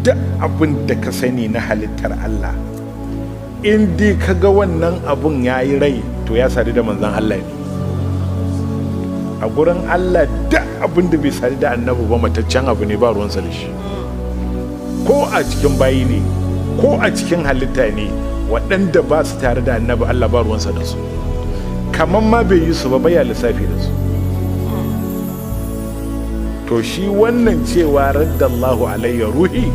Duk abin da ka sani na halittar Allah, in dai ka ga wannan abun ya yi rai, to ya sadu da manzan Allah ne. A gurin Allah, duk abin da bai sadu da Annabi ba, mataccen abu ne, ba ruwansa da shi. Ko a cikin bayi ne, ko a cikin halitta ne, waɗanda ba su tare da Annabi, Allah ba ruwansa da su, kamar ma bai yi su ba, baya lissafi da su. To shi wannan cewa "raddallahu alayya ruhi",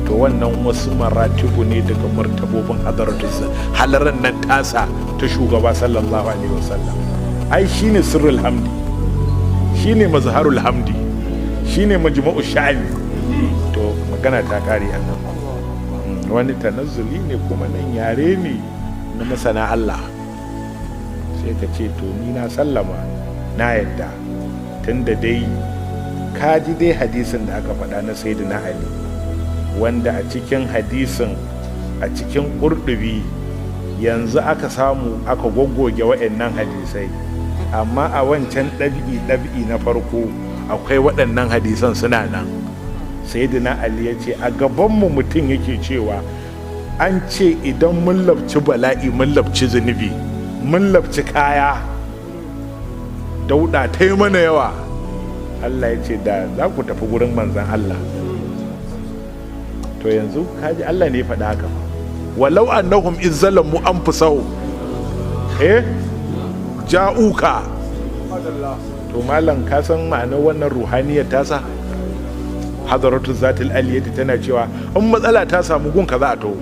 to wannan wasu maratibu ne daga martabobin hadaratunsa, halaran nan tasa ta shugaba sallallahu alaihi wasallam. Ai shine sirrul hamdi, shine mazharul hamdi, shine majmu'u sha'ani. To magana ta kare a nan. Wani tanazzuli ne kuma nan, yare ne na masana Allah. Sai ka ce, to ni na sallama, na yadda, tunda dai ka ji dai hadisin da aka faɗa na Sayyidina Ali, wanda a cikin hadisin, a cikin ƙurɗubi yanzu aka samu aka goggoge wa'annan hadisai, amma a wancan ɗabi'i ɗabi'i na farko akwai waɗannan hadisan suna nan. Sayyidina Ali ya ce a gabanmu mutum yake cewa an ce idan mun labci bala'i, mun labci zunubi, mun labci kaya, dauɗa ta yi mana yawa, Allah ya ce da za ku tafi gurin manzan Allah. To yanzu kaji Allah ne ya faɗa haka: "Walau annahum iz zalamu anfusahum ja'uka". To malam, ka san ma'anar wannan ruhaniyar tasa, hadaratu zatil aliyati, tana cewa in matsala ta samu, gunka za a taho.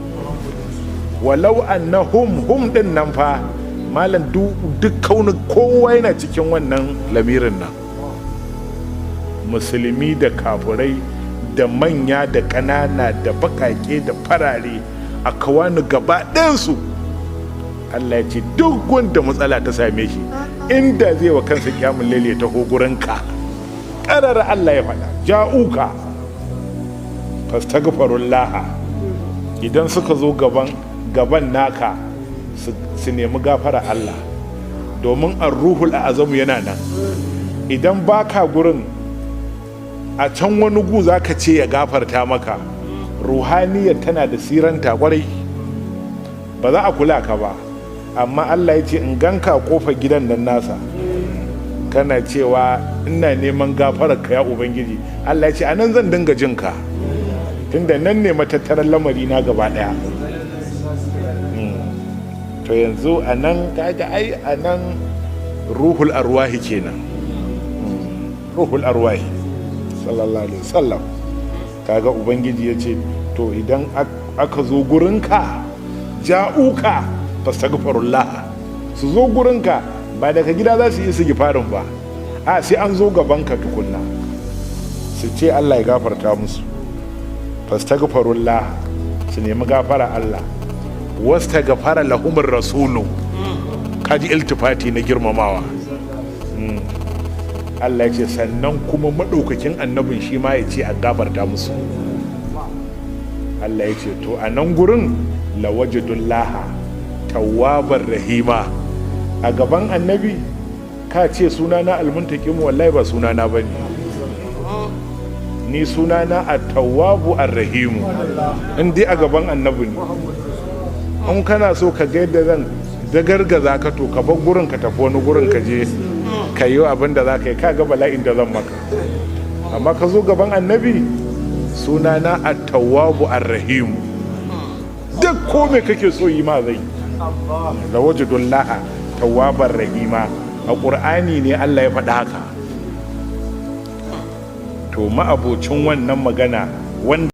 Walau annahum, hum din nan fa malam, duk kaunin kowa yana cikin wannan lamirin nan, musulmi da kafurai da manya da ƙanana da baƙaƙe da farare, a kawani gaba ɗayansu. Allah ya ce duk wanda matsala ta same shi, inda zai wa kansa kyamun laili ya taho gurinka, ƙarar Allah ya faɗa, "ja'uka fastaghfirullaha", idan suka zo gaban gaban naka su nemi gafara Allah, domin ruhul azamu yana nan. Idan baka gurin, a can wani gu za ka ce ya gafarta maka, ruhaniyar tana da siranta kwarai, ba za a kula ka ba. Amma Allah ya ce in ganka a kofar gidan nan nasa kana cewa, "Ina neman gafarar ka, ya Ubangiji," Allah ya ce a nan zan dinga jin ka, tunda nan ne matattarar lamari na gaba daya. To yanzu a nan kaga ai a nan ruhul arwahi kenan, ruhul arwahi sallallahu alaihi wasallam. Kaga Ubangiji ya ce to idan aka zo gurinka, "ja'uka fastaghfirullah", su zo gurinka, ba daga gida za su yi su gifarin ba, a sai an zo gabanka tukunna su ce Allah ya gafarta musu. Fastaghfirullah, su nemi gafara Allah. Wastaghfara lahumur rasulu, kaji iltifati na girmamawa. Allah ya ce sannan kuma maɗaukakin annabin shi ma ya ce a gafarta musu. Allah ya ce to a nan gurin lawajadullaha tawwabar rahima. A gaban Annabi ka ce sunana Almuntakim, wallahi ba sunana bane, ni sunana at-tawwabu ar-rahimu. In dai a gaban Annabi ne, in kana so ka ga yadda zan dagargaza ka, to ka bar gurin ka tafi wani gurin, ka je ka yi abin da za ka yi, ka ga bala'in da zan maka. Amma ka zo gaban Annabi, sunana at-tawwabu ar-rahimu, duk ko me kake so yi ma zai. Lawajadullaha tawwabar rahima, a Ƙur'ani ne Allah ya faɗi haka. To ma'abocin wannan magana wanda